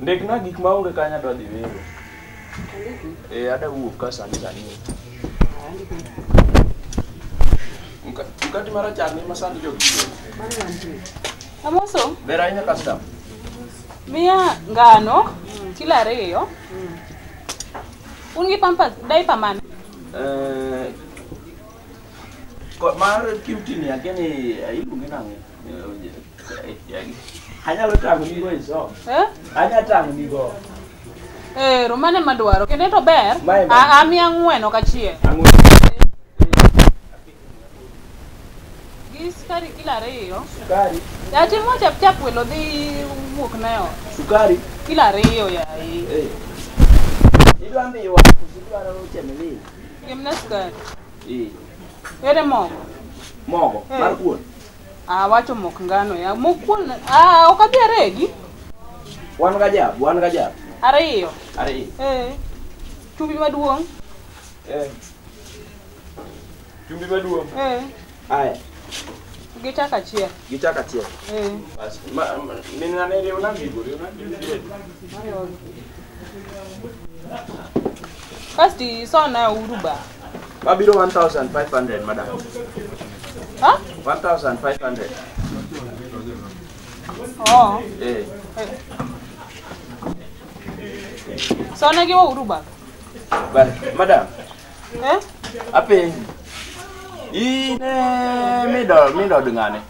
Ndikna gik maonge kanyo adwa dhi wero. Eh, adwa wuok ka sani sani. Mkati marachar ni masani jogi tiyo. Amoso, Ber ahinya custom. miya ngano kilo 2. Un gi pampas diaper mane? Eh, mar QT ni akia ni iluonge nang'e? Anyalo tang'o nigo e so. Eh? Anya tang'o nigo. Ero, mane madwaro. Kendo to ber. Mae mane? Amiya 4 ok achiel. Ang'wen. Gi sukari kilo 2. Sukari. Atimo chap chap welo dhi wuok na e ot. Sukari. Kilo 2 yaye. Eh. Idwa mbiwa koso idwaro chemili? Gemna sukari. Eh. Ere mogo? Mogo Eh. mar kuon. Ah, wacho mok ngano ya. Mok kuon. Ah, ok adhi aregi. Wan gajab, wan gajab. 2. 2. Eh. Chumbi maduong'. Eh. Chumbi maduong'. Eh. Aya, Gi chak achiel. gi chak achiel. Eh. Bas, min ng'ane riwna gigo, riwna gigo. Kasto isona uru ba. Mabiro 1500 madam. Ha? 1500. Oh. Eh. Eh. Sona gi uru ba. Bas, madam, Eh? apenji. In midod ng'ane?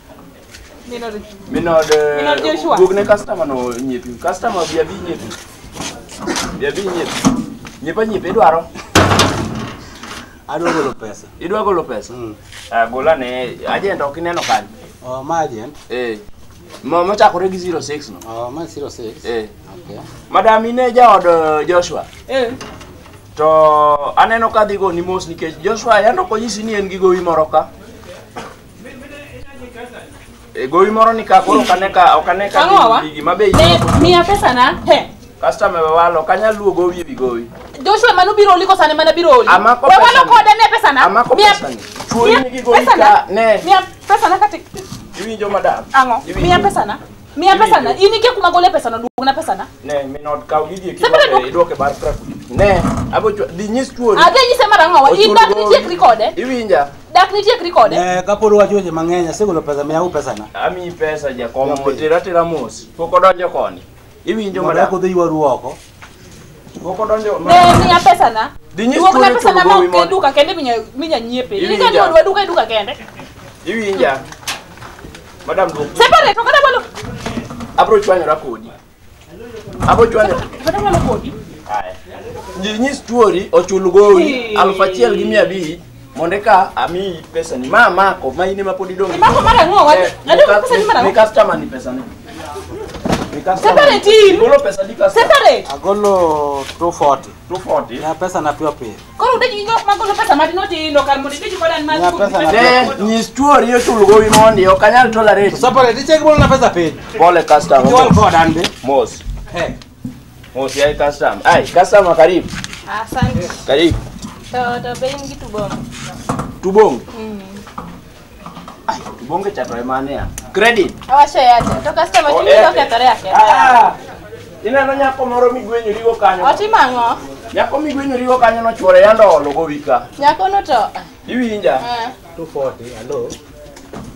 Minod. Minod Minod Joshua. Duogne customer no nyiepi. Customer bi abi nyiepi. Bi abi nyiepi. Nyiepa nyiepi idwaro? Adwa golo pesa. Idwa golo pesa? Ah, gola ne agent ok ineno kanyo. Oh, ma agent. Eh. Mochakore gi 06 no. Oh, ma 06. Eh. Okay. Madam ine jaod Joshua. Eh. To aneno ka dhi goni mos nikech Joshua yando ok onyisi ni en gi gowi moro ka. E, gowi moro ni ka koro ok ane ka ok ane ka Ang'o wa? gigi ma be Ne, miya pesa na. He. Customer we walo ok anyal luwo gowi ewi gowi. Joshua mano biro oli koso an ema nabiro oli. Amako We walo pesani. kode ne pesa na. Amako Miya- pesani. Chuori miya nigi gowi pesa na. ka ne. Miya pesa na kati. Iwinjo madam? Ang'o? Iwinjo? Miya pesa na. Miya pesa na. Iwinjo? In ikia kuma gole pesa no, duogna pesa na. Ne, minod kaw gigi eki Sepere idwoke bar traffic. Ne, abo dhi nyis chuori. Adhi nyise mar ang'o wa? In Ochul dak gowi. nitiekri kode. Iwinja? Dak nitiekri kode. Eh, kapod wacho weche mang'eny, asegolo pesa, miyauru pesa na. Amiyi pesa jakom, Jakom. tera tera mos. Pok odonjo koni. Iwinjo Mondo madam? eka udhi ywaru oko. Pok odonjo. Ne, miya pesa na. Dhi nyis Duogna chuori pesa na ochul ma gowi ok e mondo. duka kende minya nyiepe. In Iwinja? ikia ni odwa duka e duka kende. Iwinja? Madam duok. Separate, ok adwa walo. Abro chwanyora kodi. Abro chwanyora. Ok adwa walo kodi. Aya. Dhi nyis chuori ochul gowi Ee. 1500 mondo eka amiyi pesa ni. Ma amako, ma in ema pod idong'. Imako mar ang'o wa? Eh, Adwa pesa ni mar Mi ang'o? customer ni pesa ni. Mi customer. Separate in. Igolo pesa di customer. Separate. Agolo 240. 240. Miya pesa na piyo piyo. Koro udich gi jok magolo pesa matino tindo kar mondo idich koda an mar Miya pesa na Ne, nyis chuori ochul gowi mondi, ok anyal tolerate. Separate, ichek golona pesa piny. Pole customer. Iwal koda an be. Mos. He. Mos yaye customer. Ai, customer karibu. Asante. Karibu. To be in gi tubonge. Tubonge. Ai, tubonge cha to emane ya. Credit. Awacho Airtel. To customer Oh, chunyi Airtel. okethore aketha. Ah. Ineno nyako moro migwenyorigo kanyo. Otimo ang'o? Nyako migwenyorigo kanyo nochuore yando olo gowi ka. Nyakono to Iwinja? Ah. 240, hello.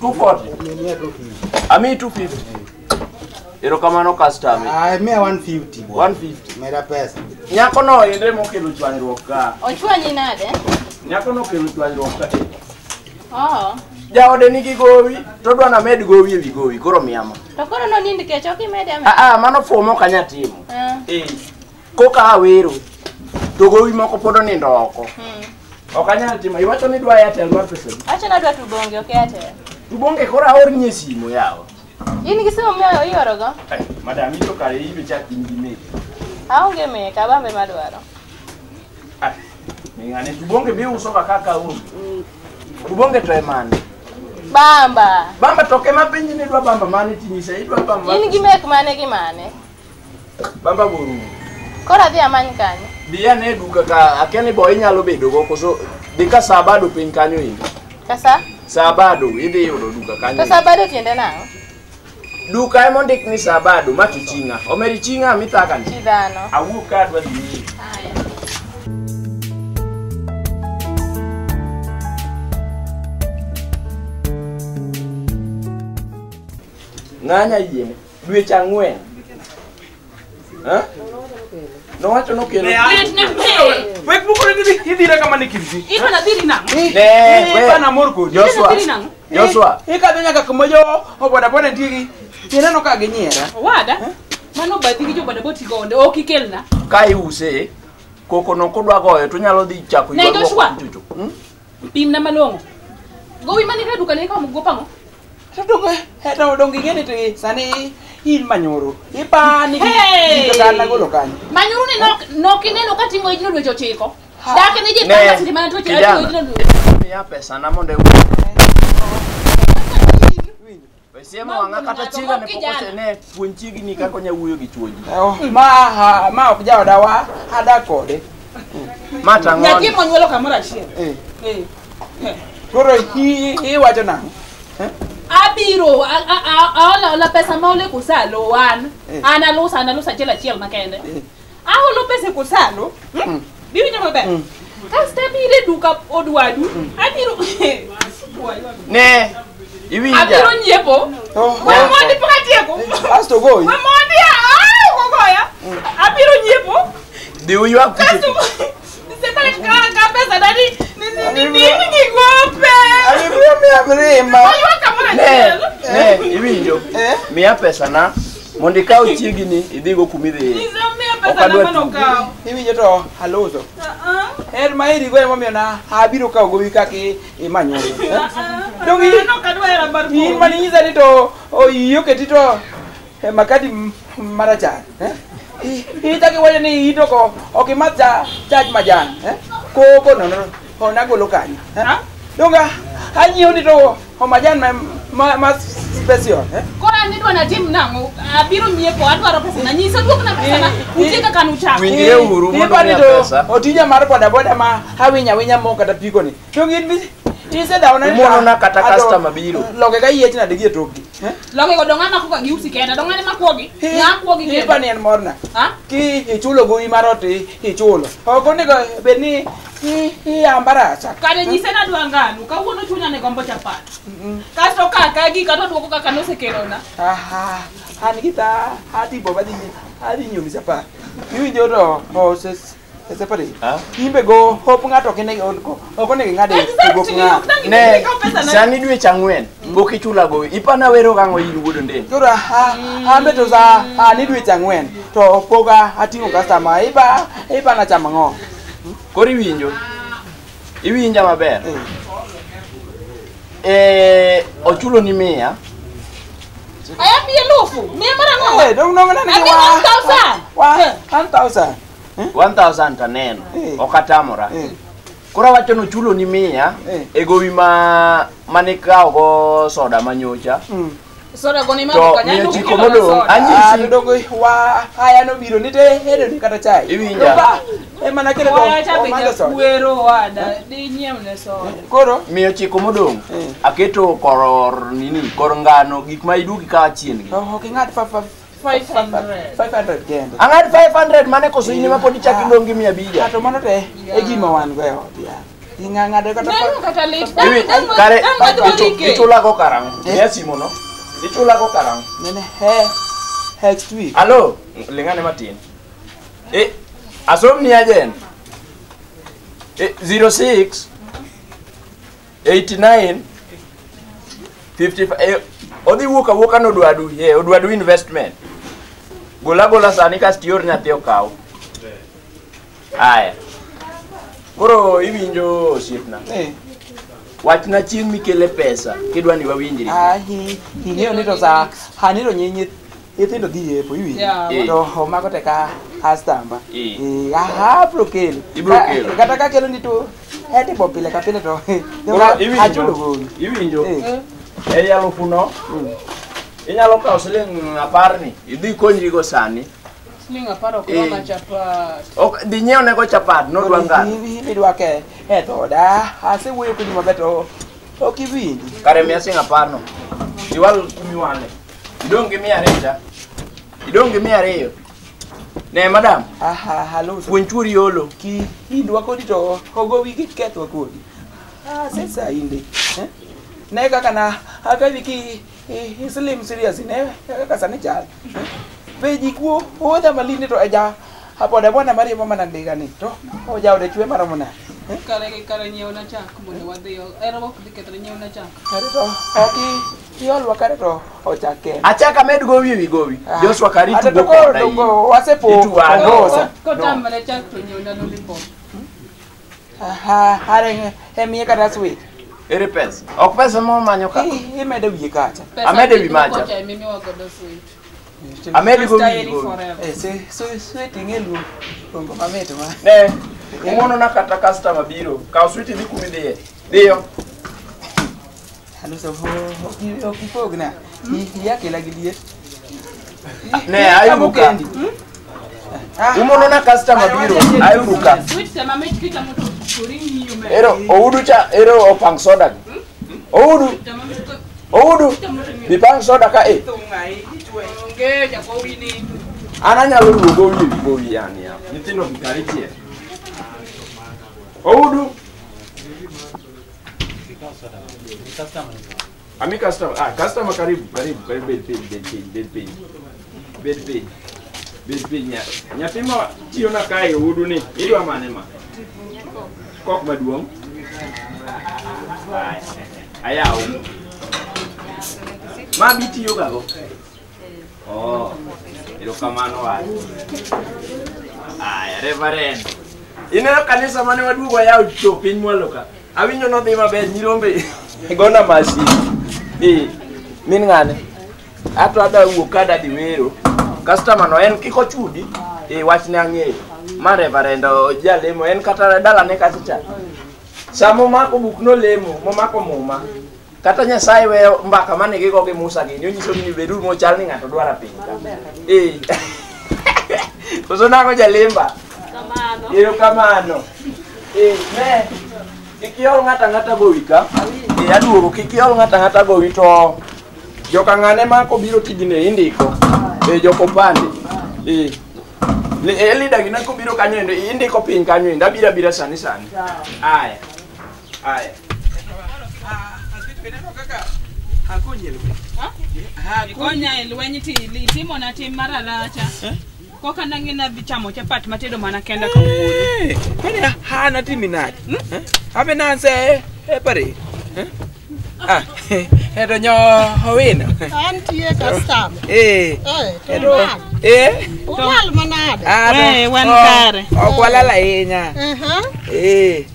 240. Miya 250. Amiyi 250. Erokamano customer. Ah, miya 150 bwana. 150. Meda pesa. Nyako no endre mokelo chwanyruok ka. Ochwanyi nade? Nyako nokelo chwanyruok ka. Oh. Jaode nigi gowi, to odwa named gowi ewi gowi, koro miya ma. To koro nonind kech ok imede ameda. Ah, ah, mano fuwo mok anyal timo. Ah. Eh, koka awero, to gowi moko pod onindo oko. Ok anyal timo. Iwacho ni idwa Airtel mar pesa adi? Awacho ni adwa tubonge ok Airtel. Tubonge koro aorni e simu yawa. In gi simu miyo iorogo? Ai, madam ito kare ibe chak in gi meki. Aonge meka, abambe madwaro. Ai, ming'ane tubonge miuso ga kaka onge. Tubonge to e mane? Bamba. Bamba to ok ema penji ni idwa bamba mane tinyisa idwa bamba. In gi mek mane gi mane? Bamba borumo. Koro adhi amany kanyo. Dhi ane e duka ka akia ni bo inyalo bedo go koso dhi ka Sabado piny kanyo endi. Kasa? Sabado idhi yudo duka kanyo. To endi. Sabado tiende nang'o? Duka ema ondik ni Sabado ma to chinga. Omeri chinga mithaka ni. Chi dhano. Awuok ka adwa dhi nyiepo. Aya. Ng'anya yiene. Dweche 4. Ha? Nowacho nokelo. Wek buko ni idhira kama ni kirji. Iba nadhiri nang'o? Ne, we. Iba na mor kodi. Joshua. Nadhiri nang'o? Joshua. Ikadho nyaka kuma jo boda boda nitie gi. Ineno ka ginyiera. Owada. Mano bathi gi jo boda boti gonde ok ikelna. Ka iuse koko no kodwa goyo to nyalo dhi chako Ne, ywaruok Joshua. kuchocho. Pimna malong'o. Gowi mane ka duka ne ikawo gopango? To donge to donge ing'e ni to sani in manyoro. Ipani Hey! gi kana golo kanyo. Manyuru ni nok ineno ka ting'o ijno dweche 9. Ha. Dak ni ji Ne, panga seche mana tuoche kijana. ating'o ijno dweche. Miya pesa na mondo Siemo wang'a kata chiega ne pok osene puonj chiegni kaka onya wuoyo gi chuoji. Ma ma ok jaoda wa adak kode. Ma tang'o. Nyathi monyuolo kamoro achiel. Eh. Eh. Koro iwacho nang'o? Abiro aola ola pesa ma ole kusalo an. Eh. An alusa achiel achiel makende. Eh. Aholo pesa e kusalo. Biwinjo maber. Kasto abiro e duka odwadu. Abiro Ne. Iwinja. Abiro nyiepo. Oh, Wamondi pok atieko. Asto goyi. Wamondi ogoya. Abiro nyiepo. Dhi uywag Kasto kuchocho. separate ka pesa dani ni ni ni gigope. Abiro miya mirima. Oywak kamoro Ne, achiel. ne, iwinjo. Eh? Miya pesa na mondo ikaw chiegni idhigo kumidhiye. Nyisa miya Ok pesa na adwa mano tugo. kaw. Iwinjo to aloso. Ah En ma iri go emomiyo na abiro kawo gowi kaka imanyoro. ah. Donge An ok adwa hera mar in gowi. mane inyisa ni to iyi oketi to e makati marachar. Ichako iwacho ni in to ok imadh chach majan. Koko nono nagolo kanyo. Donge anyiewo ni to majan ma special. Koro an idwa natim nang'o? Abiro nyiepo, adwaro pesa na. Nyisa duokna pesa na. Utie kaka nuchako. Winjre uru mondo Ipani miya to pesa. otija mar boda boda ma awinya awinya mo kata piko ni. Donge in isedawona ni Umuonona kata customer biro. Loke ka yiech nade gi e tokgi. Loke go dong' amako ka giusi kenda. Dong' ane makuogi. Ng'a kuogi kenda. Ipani en morna. Ha? Ki ichulo gowi mar ot ichulo. Ok onego bed ni iambaracha. Kare nyise nadwa ngano. Kawuono chunya ne gombo chapat. Kasto kaka gi kata duoko kaka nosekelona. Aha, an gi ta atibo madhi adhi nyiewo chapat. Iwinjo to separate. Imbe go hop ng'ato ok onego ing'ade e gop Exactly. ng'ato. Ok dang' Ne, ikaw pesa na. sani dweche 4 pok ichula gowi. Ipana wero gang'o in wuod Ondeng? Koro ambe to sa ani dweche 4 to pok ating'o customer iba nachamo ang'o? Koro iwinjo. Iwinja maber. Ochulo ni 100. Aya miya 1000. Miya mar ang'o? Dong nong'na ni Abi 1000. Wa 1000. 1000 taneno. Ok atamora. Koro awacho ni ochulo ni 100 e gowi ma manikawo go soda manyocha. Soda go ni To mako kanya. miya chiko modong' anyisi. Dongo wa haya nobiro ni te hedo ni kata chai. Iwinja. Ema nakelo Waya cha to be omadho soda. jakwero wada. Di nyiewne soda. Koro miya chiko modong' aketo kor nini kor ngano gik ma iduogi ka chien gi. Ok ing'ad 500. 500 kende. Ang'ad 500 mane koso in ema pod ichako idong' gi 500. To mano te e gima wan go e ot ya. Ing'ang'ade kata Neno kata lit. Iwi, kare Dang' wadhi warike. ichula go karang'o? Miya simo no. Ichula go karang'o? Nene he next week. Alo, ling'ane matin. Asomni ajen. 06 89 55 odhi wuok awuoka nodwadu, odwadu investment. Gola gola sani kasto ior nyathi okaw. Aya. Koro iwinjo osiepna. Wachna chieng' mikele pesa kidwa ni wawinjri. Ing'eyo ni to sa aniro nyithindo dhi yepo iwinjo. To omako te ka customer. Abro kelo. Ibro kelo. Kata ka kelo ni to etipo pile ka pile to achulo gowi. Iwinjo. Ei alufu no. Inyalo kawo siling 10 ni idhi konyrigo sani. Siling 10 ok roma chapat. Ok dhi nyiewne go chapat nodwa ngano. Idwa ke e dhoda asewuoyo kodi maber to ok iwinji. Kare miya siling 10 no. Iwal kumiwale. Idong' gi 200 cha. Idong' gi 200. Ne madam. Aha, halo. Puonj chuori olo. Ki indwa kodi to ogowi kik kethwa kodi. Ah, sesa inde. Eh? Ne kaka na akawi ki slim serious ne kaka sani chal. Peji kuo odha malinde to eja boda boda mariembo mana ndiga ni to oja ode chwe maromo nade. Kare nyiewna chak mondo wadhi. Ero ok dhi kethre nyiewna chak. Kare to ok iolwa kare to ochak kende. Achak amed gowi ewi gowi. Joshua kari tugo koda. Wasepo. Kotamre chak to nyiewna lollipop. Aha, are emiye kata sweet. Ere pesa. Ok pesa mo manyo ka. Imede wiye kacha. Amede wi macha. Kocha emimiwa godo sweet. Amede gowi. Eh, sweet ing'e luongo mamit ma. Ne, umono na kata customer biro. Kaw sweet idhi kuma idhiye. Dhiyo. Aluso ok ipogna. Iya kela gi liet. Ne, ayuruka. Umono na customer biro. Ayuruka. Sweet sama mit kichamo to ring'iyo me. Ero oudu cha, ero opang soda. Oudu. Oudu. Bipang soda ka e. Onge jagowi ni. An anyalo ruwo gowi ewi gowi yani ya. Nyithindo gi kar ichiel. Oudu. Ami customer, ah customer karibu, karibu, karibu bed piny, bed piny, bed piny. Bed piny. Bed piny nyathi ma tiyona kae oudu ni, idwa mane ma? Kok maduong'. Ayaw. Ma bitiyo gago. Oh, erokamano wach. Aya, reverend. Ineno kanisa mane waduogo yawo to piny mwalo ka. Awinjo nodhi maber nyirombe gona masi. Min ng'ane. Ato adwa wuok ka adhi wero. Customer no en kik ochudi. Wachne ang'eyo. Ma reverend jalemo en kata dalane kacha cha. Sama omako buk nolemo, momako muma. Kata Nyasaye weyo mbaka mane gigo gi Musa gini, onyiso ni beduru mochal ni ng'ato dwaro piny ka. Koso nang'o jalemba? Kamano. Erokamano. Ne, kik iol ng'ato ang'ata gowi ka. Aduogo, kik iol ng'ato ang'ata gowi to joka ng'ane ma kobiro tijni indiko. Jok opande. Leader gina kobiro kanyo endo, indiko piny kanyo endo, abiro abira sani sani. Aya. Aya. Ikonya e lweny ti itimona tim mar alacha. Koka nang'e nadhi chamo chapat matedo mana kenda kawuono. Kwani hana timi nade? Abe nanse e pare. Ah, edo nyo owino. Antie customer. Edo. Ulal manade. Wan kare. Ok walal ahinya.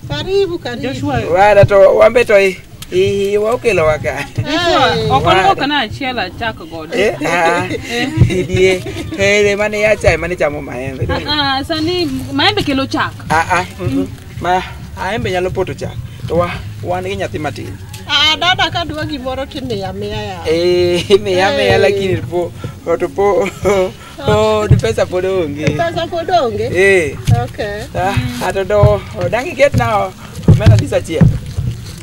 Karibu karibu. Joshua. Wada to wambe to iwa okelowa ka. Ok oluoka na achiel achak godo. Idie. Ere mane ya chae mane chamo maembe. Sani maembe kelo chak. Ma maembe nyalo poto chak. To wan gi nyathi matin. Dada ka dwa gimoro timiya miya ya. Miya miya lakini po to po pesa pod onge. Pesa pod onge? Okay. Ato do dang iket na omena dis achiel.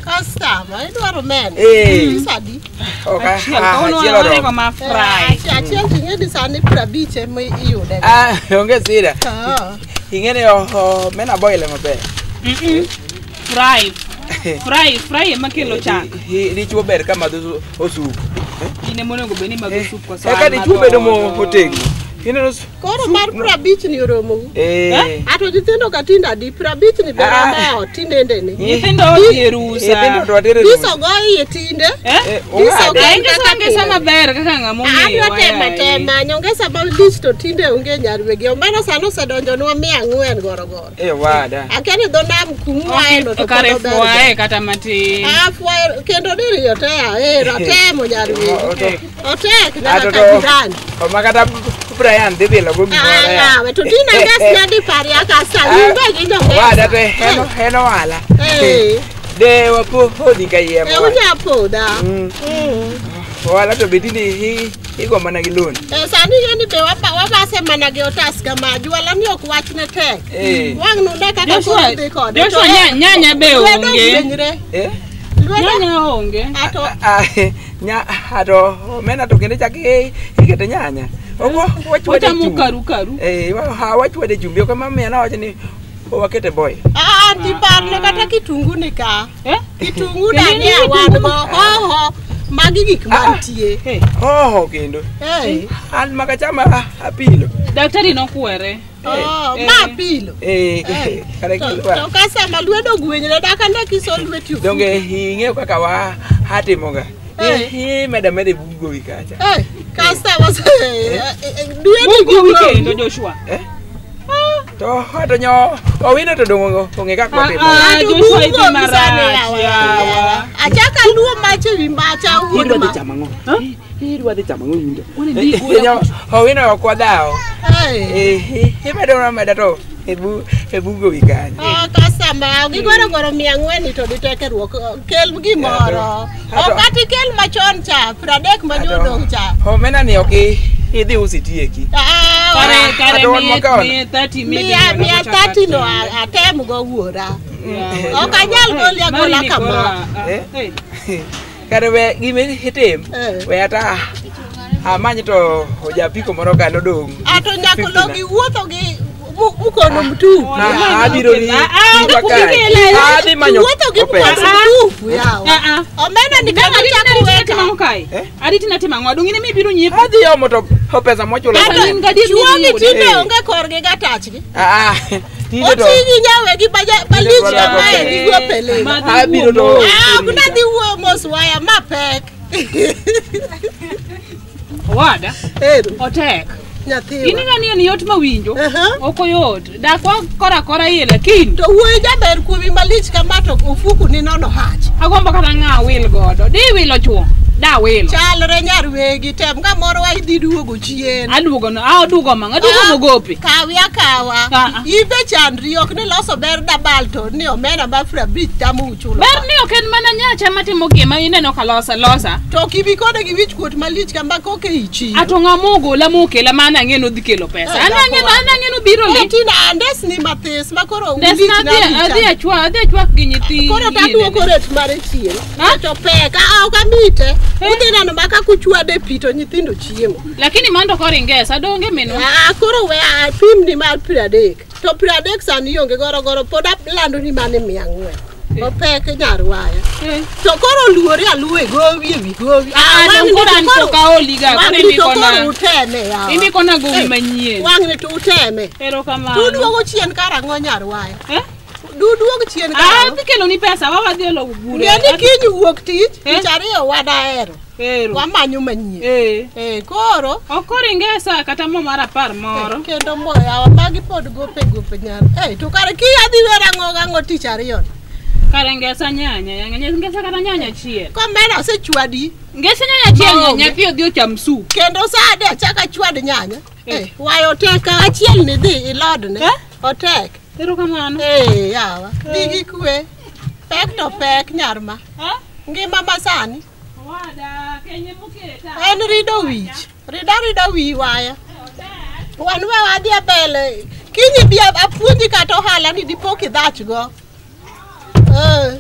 Customer, idwaro omena? Dis adi? Achiel oromo. Ma fry. Achiel ting'e ni sani 50 ema iyude. Onge sida. Ing'e ni omena boile maber. Fry. Fry ema kelo chak. Dichuo ber ka madho osup. In ema onego bed ni madho sup koso? Eka dichuo bedo motegno. Koro mar 50 ni oromou. Ato nyithindo ka tindo adi? 50 ni ber moo tindende ni. Nyithindo odhi e rusa. Nyithindo to wadhi e rusa. Diso go iye tinde. Diso maber kaka ng'ama ong'eyo. Adwa tema tema. Nyongesa malich to tinde onge nyar wegi. Omena sani osedonjonwa 400 gorogoro. Wada. Akia ni dho nam kumwaeno to kare fwaye kata matin. Fwaye kendo diriyo te ahero atemo nyar wegi. Otek nyaka ka jirani. Makata Brian dhi bilo go gimoro ya. To tina gas nyadi pari akasa imbe gi nyongesa. Wada to en ohala. De wapodhi kayiem. Unya podha. Ohala to bedi ni igo mana gi loan. Sani yeni be wabase mana gi otas kama jwala ni ok wachne tek. Wang' nune kaka koro dhi kode. Joshua nyanya be onge. Nyanya onge. Ato Nya ato omena to kendo ichak ikete nyanya. Wachwade Ochamo chumbi. karu karu. Eh, wachwade chumbi ok ema miyo nawacho ni wakete boy. Ah, anti parne kata kitungu ni ka. Eh? Kitungu Kendo dania in wan kitungu go hoho. Magi gik mantie. Eh, Hoho kendo. Eh. An makachama apilo. daktari nokwere. Oh, Eh. ma apilo. Eh, Eh. kare To kilwa. to ka sama lwedo ogwenyre dak ane kiso lweti ofuku. Donge ing'eyo kaka wa atimoga. Eh. Imeda meda e bug gowi kacha. Eh, kasta was dweni Bug gowi kendo Joshua. Eh? To to nyo owino to dong ong'e kaka watimo. Ah, Ato Joshua bug idhi gowi sani marach, yawa. yawa. Achaka luo mach ewi macha wuod Idwa ma. dhi chamo ang'o? Idwa dhi chamo ang'o winjo? Wane dhi goya Nyo owino ok wadhawo. Eh. Eh, imedo meda to e bug gowi kanyo. Oh, customer, gigoro goro 400 to ditekeruok. Kel gimoro. Ato- Ok ati kel machon cha, 30 manyodong cha. Omena ni ok idhi usi tieki. Ah, Kare kare Ato wan miye makaono. miye 30 miye mia 30 no atem go wuora. Ok anyal goli agola kama. Eh? Kare we gima itim. Eh. We ata amany to japiko moro ka nodong'. Ato nyakologi wuotho gi mkono mtupu. Abiro ni adhi manyo Wuotho gi mkono pesa. mtupu yawa. Omena ni kama chako weka. Eh? Ariti natimo ang'o? Adong' in ema ibiro nyiepo. Adhi omo to pesa mochulo. Ato in gadier ni Chuogi idhi yude. tinde Eh. onge korgi gatachgi. Ah, tinde to Oting'i nyawegi malich Tinde kamae to- gi gopelego. Madhi abiro to wuo mos. Ah, ok nadhi wuoyo mos waya mapek. Owada, Ero, otek. In nyathiwa. ing'ani en yot mawinjo. Aha. Ok oyot. Dakwa kora kora iye lakini To wuoyi jaber kuomi malich kama to ofuku ni nono hach. agombo kata ng'a wil godo. Di wilo chuo. Da wilo. Chalre nyar wegi tem kamoro wa idhi duogo chien. Aduogo no, aduogo mang'o, aduogo Ah, mogope. Kawi akawa. Ah, ah. Ibe chandri ok ni loso ber dabal to ni omena ma 50 tamo uchulo. Ber ni ok en mana nyacha matimo gima ineno ka losa losa. To ok ibi kode gi wich kuot malich kama koke ichi. Ato ng'ama ogola mokela mane ang'e nodhi kelo pesa. Eh, An ang'e dhako an ang'e nobiro li. Tina andes ni mathis ma koro Des ulich na na adhi licha. achwa adhi achwak gi nyithi. Koro taduoko ret mare chien. Ha? To pek, ah, ok amite. Eh. Udhi neno ma kaka uchwade pi to nyithindo chiemo. Lakini mano to koro ingesa donge minwa. Ah, koro we apimni mar 30. To 30 sani onge goro goro pod alando ni mane 400. Opek nyar waya. Eh. To koro luore aluwe gowi ewi gowi. Ah, wang'ni dong koro to an pok aoli ga, koro wang'ni to indikona- koro uteme yawa. Indikona gowi Eh, manyien. Wang'ni to uteme. Erokamano. Duduogo chien karang'o nyar waya. Eh? Duduog chien Ah, karang'o. adhi keloni pesa wa wadhi olo bure. Ng'e ni kiny wuok tich, Eh? tich ariyo wadahero. Ero. Wamanyo manyien. Eh. Eh, koro Ok koro ingesa kata mo mar 10 moro. kendo mo yawa magi pod gope gope nyar. Eh, to kare kiny adhi wero ang'o gang'o tich ariyo ni. Kare ngesa nyanya, nyanya ngesa kata nyanya achiel. Komena osechwadi Ngesa nyanya achiel Maonge. nyathi odhi ocham sup. kendo sade achak achwad nyanya. Eh. Eh, wayo otek achiel ni dhi ilodne. Eh? Otek. Erokamano. Eh, yawa. Dhi gi kwe. Pek to pek nyar ma. Eh? Ngima masani Owada, kenye moketa. en rido wich. Rida rida wi waya. Wan we wadhi e mbele. Kiny ibi apuonji kata ohala ni dipo kidhach go. Eh.